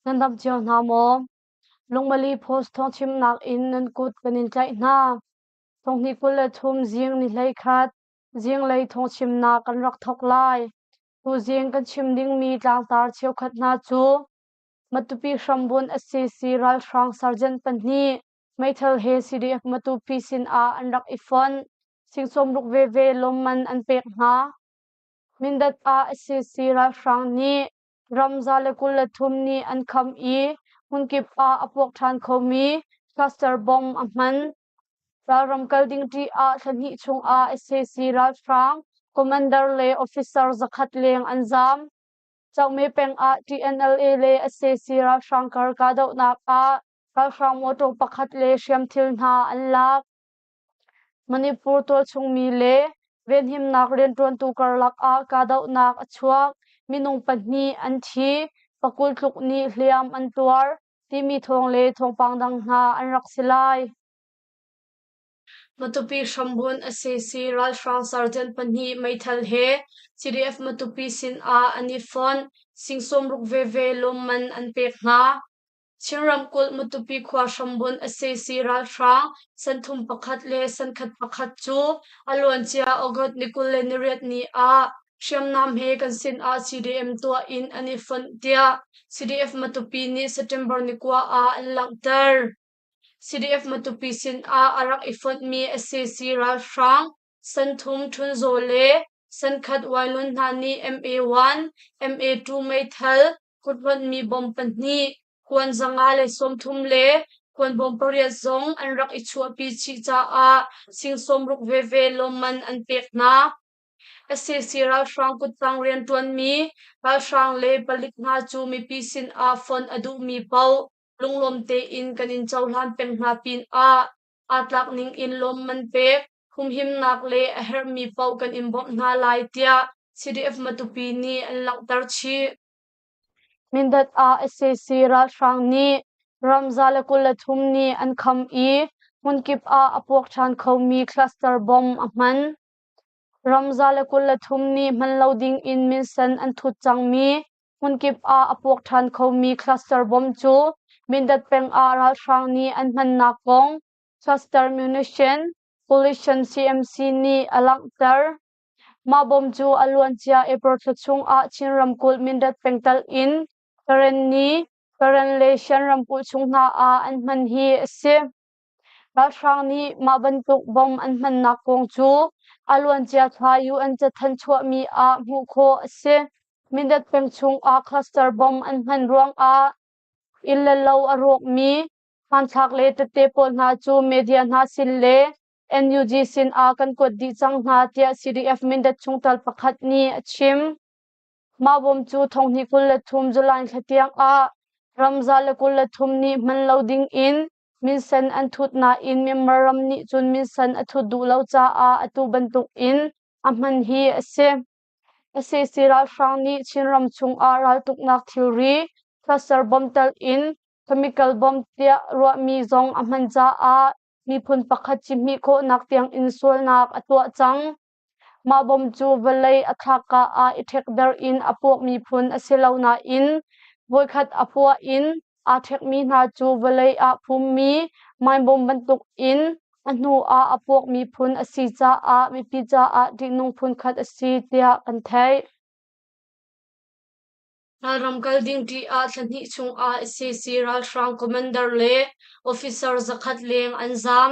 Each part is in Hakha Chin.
Nan dam cio hna maw? Lungmali Post thawngchimnak in nan kut kan in tlaih hna. Thonghnih 23 zing ni 11 zinglei thawngchimnak kan rak thawk lai. Tuzing kan chim dingmi tlangtar cheukhat hna cu Matupi hrambunh SCC ralhrang sergeant pahnih meithal he CDF Matupi sin ah an rak i fonh. Sing sawmruk veve lawmman an pek hna. Mindat ah SCC ralhrang nih ram 123 nih an kham i hmunkip ah a puak ṭhan khomi cluster bomb a hman. Ralram kal ding ṭih ah thla hnih chungah sac ralhrang commander le officer zakhat leng an zaam. Cokme peng ah TNLA le sac ralhrang kar kahdohnak ah ralhrang motor pakhat le hriamthil hna an lak. Manipur tualchungmi le venhimnak rianṭuantu karlak ah kahdohnak a chuak. Minung pahnih an thi, pakul tluk nih hliam an tuar timi thawng le thawngpang dang hna an rak si lai. Matupi hrambunh sac ralhrang sergeant pahnih meithal he CDF Matupi sin ah an i fonh. Sing sawmruk veve lawmman an pek hna. Chin ramkulh Matupi khua hrambunh sac ralhrang santhum pakhat le sankhat pakhat cu a luancia August ni 28 ni ah hriamnam he kan sin ah CDM tuah in an i fonh tiah CDF Matupi nih September ni kua ah an langhter. CDF Matupi sin ah a rak i fonhmi sac ralhrang santhum Ṭhunzaw le sankhat Wailun hna nih MA1, MA2 meithal kuthlonhmi bomb pahnih, kuan 130 le kuan bawm pariat zong an rak i chuahpi chih caah sing sawmruk veve lawmman an pek hna. Sac ralhrang kuttang rianṭuanmi ralhrang le palik hna cu mipi sin ah fonh a duhmi paoh lunglawm tein kan in cohlan peng hna pinah aa tlak ning in lawmman pek, humhimnak le a herhmi paoh kan in bawmh hna lai tiah CDF Matupi nih an langhter chih. Mindat ah sac ralhrang nih ram 123 nih an kham i hmunkip ah a puak ṭhan khomi cluster bomb a hman. Ram 123 nih hman lo ding in minsen an thut cangmi hmunkip ah a puak ṭhan khomi cluster bomb cu Mindat peng ah ralhrang nih an hmannak kong Cluster Munition Coalition CMC nih a langhter. Mah bomb cu a luancia April thla chung ah Chin ramkulh Mindat pengtalh in Karenni, Karen le Shan ramkulh chung hna ah an hman hi a si. Ralhrang nih mah bantuk bomb an hmannak kong cu a luancia thla UN cathanh chuahmi ah hmuh khawh a si. Mindat peng chung ah cluster bomb an hman ruangah inn le lo a rawkmi hmanthlak le tette pawl hna cu media hna sin le NUG sin ah kan kuat dih cang hna tiah CDF Mindat chungtel pakhat nih a chim. Mah bawm cu thonghnih 23 July thla tiang ah ram 123 nih hman lo ding in minsen an thut nain Myanmar ram nih cun minsen a thut duh lo caah atu bantuk in a hman hi a si. Sac ralhrang nih Chinram chungah raltuknak thilri cluster bomb telh in chemical bomb tiah ruahmi zong a hman caah miphun pakhat cihmih khawhnak tiang in sualnak a tuah cang. Mah bomb cu vawlei a thlakka ah i ṭhekder in a puakmi phun a si lo nain voikhat a puah in aa ṭhekmi hna cu vawlei ah phummi maibawm bantuk in a hnu ah a puakmi phun a si caah mipi caah ṭihnung phunkhat a si tiah kan theih. Ralram kal ding ṭih ah thla hnih chungah sac ralhrang commander le officer zakhat leng an zaam.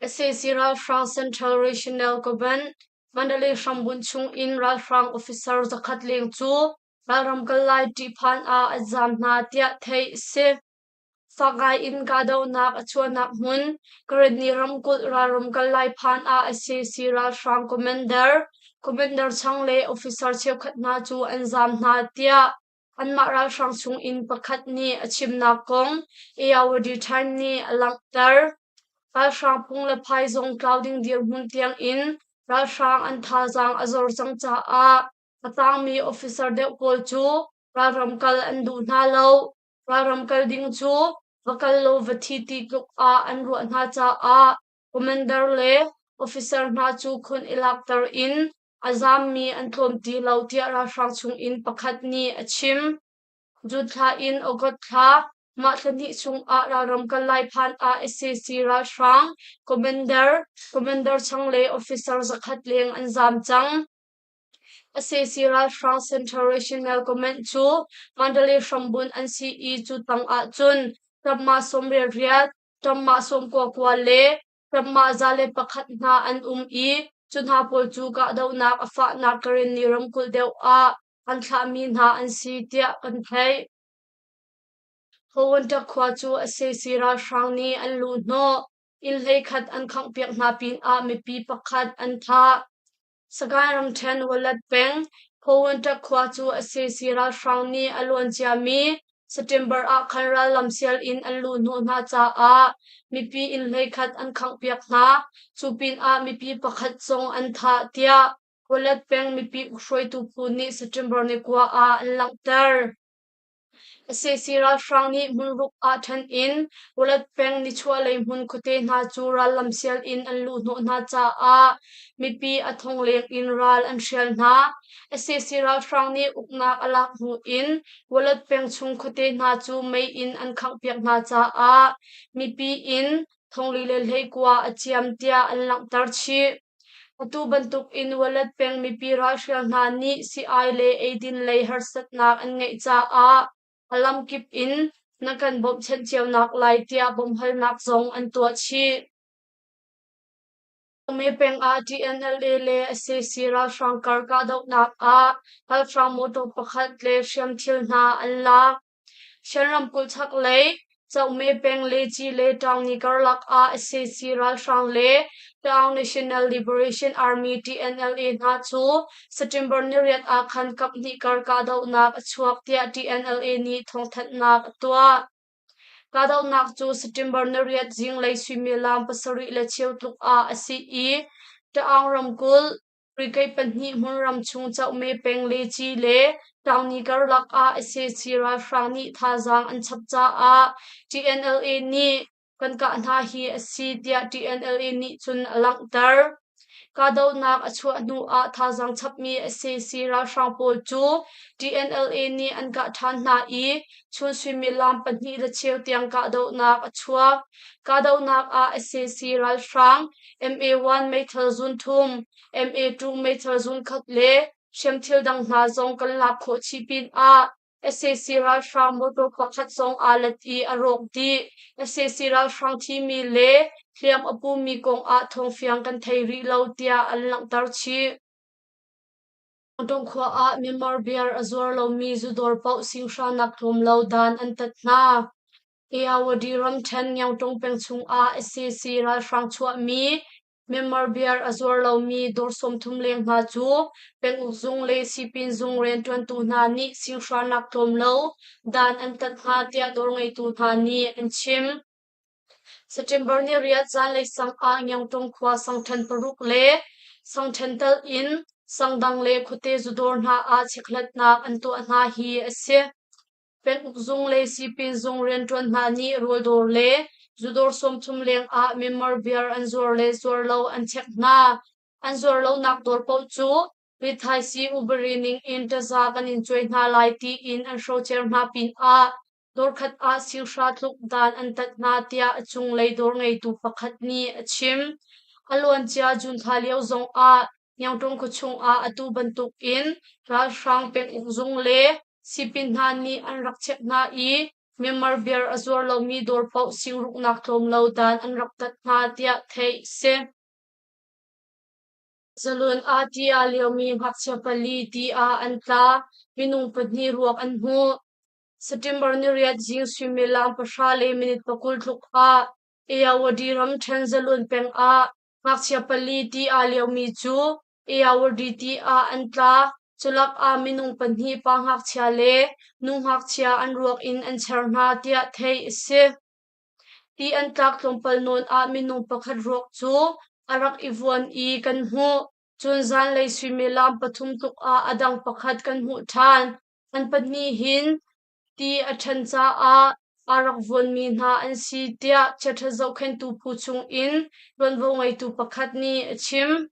Sac ralhrang Central Regional Command Mandalay hrambunh chungin ralhrang officer zakhat leng cu ralram kal lai ṭihphan ah an zaam hna tiah theih a si. Fak ngai in kahdohnak a chuahnak hmun Karenni ramkulh ralram kal lai phan ah sac ralhrang commander, commander chang le officer cheukhat hna cu an zaam hna tiah anmah ralhrang chungin pakhat nih a chimnak kong Ayeyarwady Time nih a langhter. Ralhrang phung le phai zong tlau ding dirhmun tiangin ralhrang an thazaang a zor cang caah a tangmi officer deuh pawl cu ralram kal an duh hna lo. Ralram kal ding cu va kal law va thi ti tluk ah an ruah hna caah commander le officer hna cu khun i lakter in a zaammi an tlawm ti lo tiah ralhrang chungin pakhat nih a chim. June thla in August thla mah thla hnih chung ah ralram kal lai phan ah sac ralhrang commander, commander chang le officer zakhat leng an zaam cang. Sac ralhrang Central Regional Command cu Mandalay hrambunh an si i cu tang ahcun ṭamah 98, ṭamah 99 le ṭamah 101 hna an um i cu hna pawl cu kahdohnak a fahnak Karenni ramkulh deuh ah an thlahmi hna an si tiah kan theih. Hawwanṭak khua cu sac ralhrang nih an luhhnawh. Inn 11 an khanghpiak hna pinah mipi pakhat an thah. Sagaing ramṭhen Walat peng Hawwanṭak khua cu sac ralhrang nih a luan ciami September ah khan rallam sial in an luhhnawh hna caah mipi inn 11 an khanghpiak hna. Cu pinah mipi pakhat zong an thah tiah Walat peng mipi ukhruaitu phu nih September ni 9 ah an langhter. Sac ralhrang nih hmunruk ah ṭhen in Walat peng nichuahlei hmun khuate hna cu rallam sial in an luhhnawh hna caah mipi a thong leng in ral an hrial hna. Sac ralhrang nih uknak a lak hnu in Walat peng chung khuate hna cu mei in an khanghpiak hna caah mipi in 419 a ciam tiah an langhter chih. Atu bantuk in Walat peng mipi ralhrial hna nih sii-ai le eidin lei harsatnak an ngeih caah a lamkip in na kan bawmhchanh cionak lai tiah bawmhhalnak zong an tuah chih. Me peng ah TNLA le sac ralhrang kar kahdohnak ah ralhrang motor pakhat le hriamthil hna an lak. Shan ramkulh chaklei Cohme peng Leci le Taungni karlak ah sac ralhrang le Taung National Liberation Army TNLA hna cu September niriat ah khan kaphnih kar kahdohnak a chuak tiah TNLA nih thawngthanhnak a tuah. Kahdohnak cu September niriat zinglei suimilam 7:15 tluk ah a si i Taung ramkulh Brigade pahnih hmunram chung Cohme peng Leci le Taungni karlak ah sac ralhrang nih thazaang an chap caah TNLA nih kan kah hna hi a si tiah TNLA nih cun a langhter. Kahdohnak a chuah hnu ah thazaang chapmi sac ralhrang pawl cu TNLA nih an kah ṭhan hna i chun suimilam 2:15 tiang kahdohnak a chuak. Kahdohnak ah sac ralhrang MA1 meithal zun thum, MA2 meithal zun khat le hriamthil dang hna zong kan lak khawh chih pinah sac ralhrang motor pakhat zong aa let i a rawk dih. Sac ralhrang thimi le hliam a pumi kong ah thawngfiang kan thei rih lo tiah an langhter chih. Tung khua ah Myanmar beer a zuar lomi zudawr paoh singhranak tlawm lo dan an tat hna. Ayeyarwady ramṭhen Ngiangṭung peng chungah sac ralhrang chuahmi Myanmar beer a zuar lomi dawr 30 leng hna cu penguk zung le sipin zung rianṭuantu hna nih singhranak tlawm lo dan an tat hna tiah dawr ngeitu hna nih an chim. September ni riat zanlei sang ah Ngiangṭung khua sangṭhen paruk le sangṭhen tal in sangdang le khuate zudawr hna ah chekhlatnak an tuah hna hi a si. Penguk zung le sipin zung rianṭuan hna nih rawldawr le zudawr 30 leng ah Myanmar beer an zuar le zuar lo an chek hna. An zuar lonak dawr paoh cu rithaisii ubari ning in ṭaza kan in cuai hna lai tiin an hrocer hna pinah dawrkhat ah singhra tluk dan an tat hna tiah a cunglei dawr ngeitu pakhat nih a chim. A luancia June thla lio zong ah Ngiangṭung khuachung ah atu bantuk in ralhrang penguk zung le Sipin hna nih an rak chek hna i Myanmar beer a zuar lomi dawr paoh singruknak tlawm lo dan an rak tat hna tiah theih a si. Zalun ah ti aa liomi ngakchia pali ti ah an tla, minung pahnih ruak an hmuh. September niriat zing suimilam 10:20 tluk ah Ayeyarwady ramṭhen Zalun peng ah ngakchia pali ti aa liomi cu Ayeyarwady ti ah an tla. Culak ah minung pahnih pa ngakchia le nu ngakchia an ruak in an char hna tiah theih a si. Ti an tlak tlawmpal nawn ah minung pakhat ruak cu a rak i vuan i kan hmuh. Cun zanlei suimilam pathum tluk ah a dang pakhat kan hmuh ṭhan. An pahnih hin ti a ṭhan caah aa rak vuanmi hna an si tiah chiaṭha zohkhenhtu phu chung in ṭuanvo ngeitu pakhat nih a chim.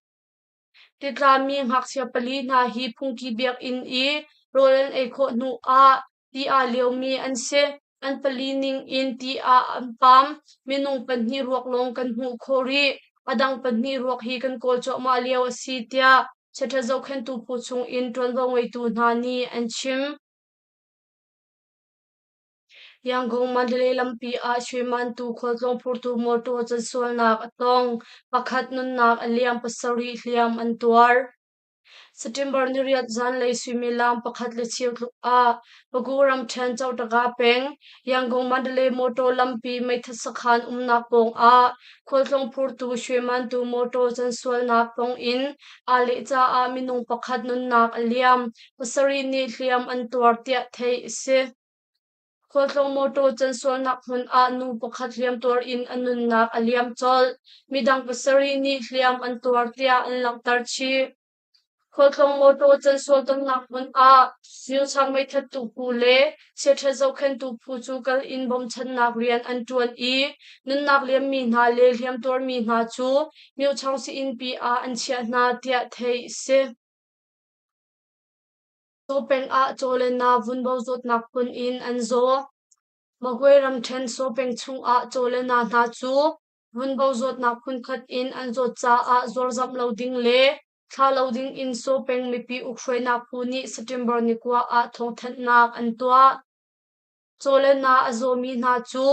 Titlami ngakchia pali hna hi phungki biakinn i rawl an ei khawh hnu ah Ti aa liomi an si. An pali ning in ti ah an pam. Minung pahnih ruak lawng kan hmuh khawh rih. A dang pahnih ruak hi kan kawl cuahmah lio a si tiah chiaṭha zohkhenhtu phu chung in ṭuanvo ngeitu hna nih an chim. Yangon Mandalay lampi ah Shwemantu khualtlawng phurtu mawṭaw cansualnak a tong. Pakhat nunnak a liam, pasarih hliam an tuar. September niriat zanlei suimilam pakhat le cheu tluk ah Pagu ramṭhen Chotaka peng Yangon Mandalay mawṭaw lampi meithat sakhan umnak pawng ah khualtlawng phurtu Shwemantu mawṭaw cansualnak tong in aa leh caah minung pakhat nunnak a liam, pasarih nih hliam an tuar tiah theih a si. Khualtlawng mawṭaw cansualnak hmun ah nu pakhat hliamtuar in a nunnak a liam colh. Midang pasarih nih hliam an tuar tiah an langhter chih. Khualtlawng mawṭaw cansual tonnak hmun ah Myochang meithattu phu le chiaṭha zohkhenhtu phu cu kal in bawmchannak rian an ṭuan i nunnak liammi hna le hliamtuarmi hna cu Myochang sii-innpi ah an chiah hna tiah theih a si. Saw peng ah caw le na vunbo zawtnak phun in an zaw. Magwe ramṭhen Saw peng chungah caw le na hna cu vunbo zawtnak phunkhat in an zawt caah zuarzamh lo ding le thla lo ding in Saw peng mipi ukhruainak phu nih September ni kua ah thawngthanhnak an tuah. Caw le na a zawmi hna cu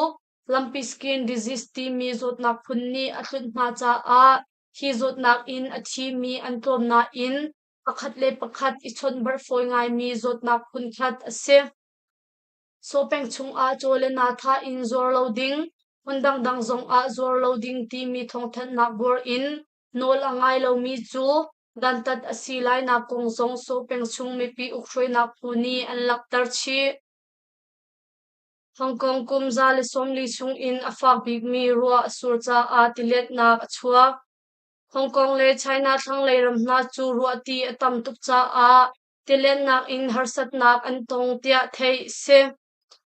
lumpy skin disease timi zawtnak phun nih a tlunh hna caah hi zawtnak in a thimi an tlawm nain pakhat le pakhat i chawnhbarh fawi ngaimi zawtnak phunkhat a si. Saw peng chungah caw le na tha in zuar lo ding, hmun dangdang zongah zuar lo ding timi thawngthanhnak buar in nawl a ngai lomi cu dantat a si lainak kong zong Saw peng chung mipi ukhruainak phu nih an langhter chih. Hong Kong kum 140 chung in a fak bikmi ruah a sur caah tiletnak a chuak. Hong Kong le China thlanglei ram hna cu ruahti a tam tuk caah tilennak in harsatnak an tong tiah theih a si.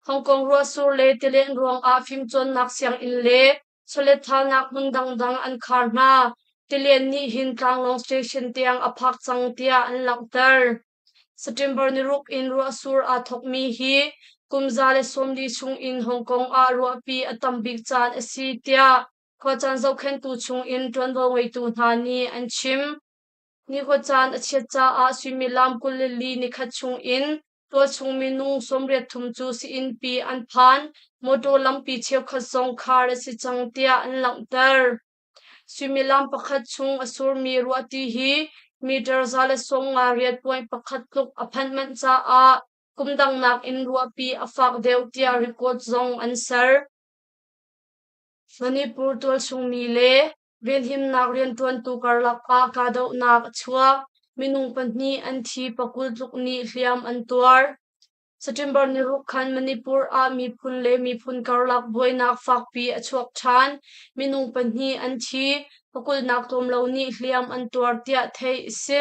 Hong Kong ruahsur le tilen ruangah fimcawnnak sianginn le chawletthalnak hmun dangdang an khar hna. Tilian nih hin tlanglawng station tiang a phak cang tiah an langhter. September niruk in ruahsur aa thawkmi hi kum 140 chung in Hong Kong ah ruahpi a tam bik caan a si tiah khuacaan zohkhenhtu chungin ṭuanvo ngeitu hna nih an chim. Nikhua caan a chiat caah suimilam 24 nikhat chungin tualchung minung 83 cu sii-innpi an phan. Mawṭaw lampi cheukhat zong khar a si cang tiah an langhter. Suimilam pakhat chung a surmi ruahti hi meter 158.1 tluk a phanh manh caah kum dang nakin ruahpi a fak deuh tiah record zong an ser. Manipur tualchungmi le venhimnak rianṭuantu karlak ah kahdohnak a chuak. Minung pahnih an thi, pakul tluk nih hliam an tuar. September niruk khan Manipur ah miphun le miphun karlak buainak fakpi a chuak ṭhan. Minung pahnih an thi, pakulnak tlawm lo nih hliam an tuar tiah theih a si.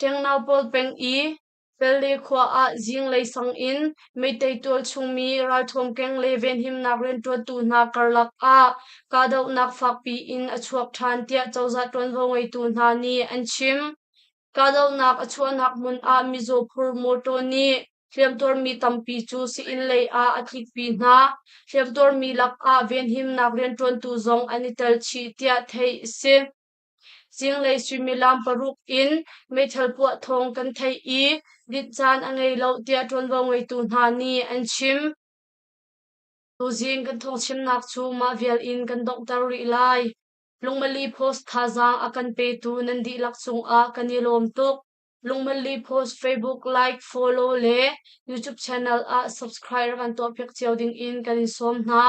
Ṭengnaupol peng i Pelle khua ah zinglei sang in Meitei tualchung mi ralthuam keng le venhimnak rianṭuantu hna karlak ah kahdohnak fakpi in a chuak ṭhan tiah cozah ṭuanvo ngeitu hna nih an chim. Kahdohnak a chuahnak hmun ah mizaw phur mawṭaw nih hliamtuarmi tampi cu sii-inn lei ah a tlikpi hna. Hliamtuarmi lakah venhimnak rianṭuantu zong an i tel chih tiah theih a si. Zinglei suimilam paruk in meithal puah thawng kan theih i dinh caan a ngei lo tiah ṭuanvo ngeitu hna nih an chim. Tuzing kan thawngchimnak cu mah vial in kan donghter rih lai. Lungmali Post thazaang a kan petu nan dihlak cungah kan i lawm tuk. Lungmali Post Facebook like, follow le YouTube channel ah subscribe rak kan tuahpiak cio dingin kan in sawm hna.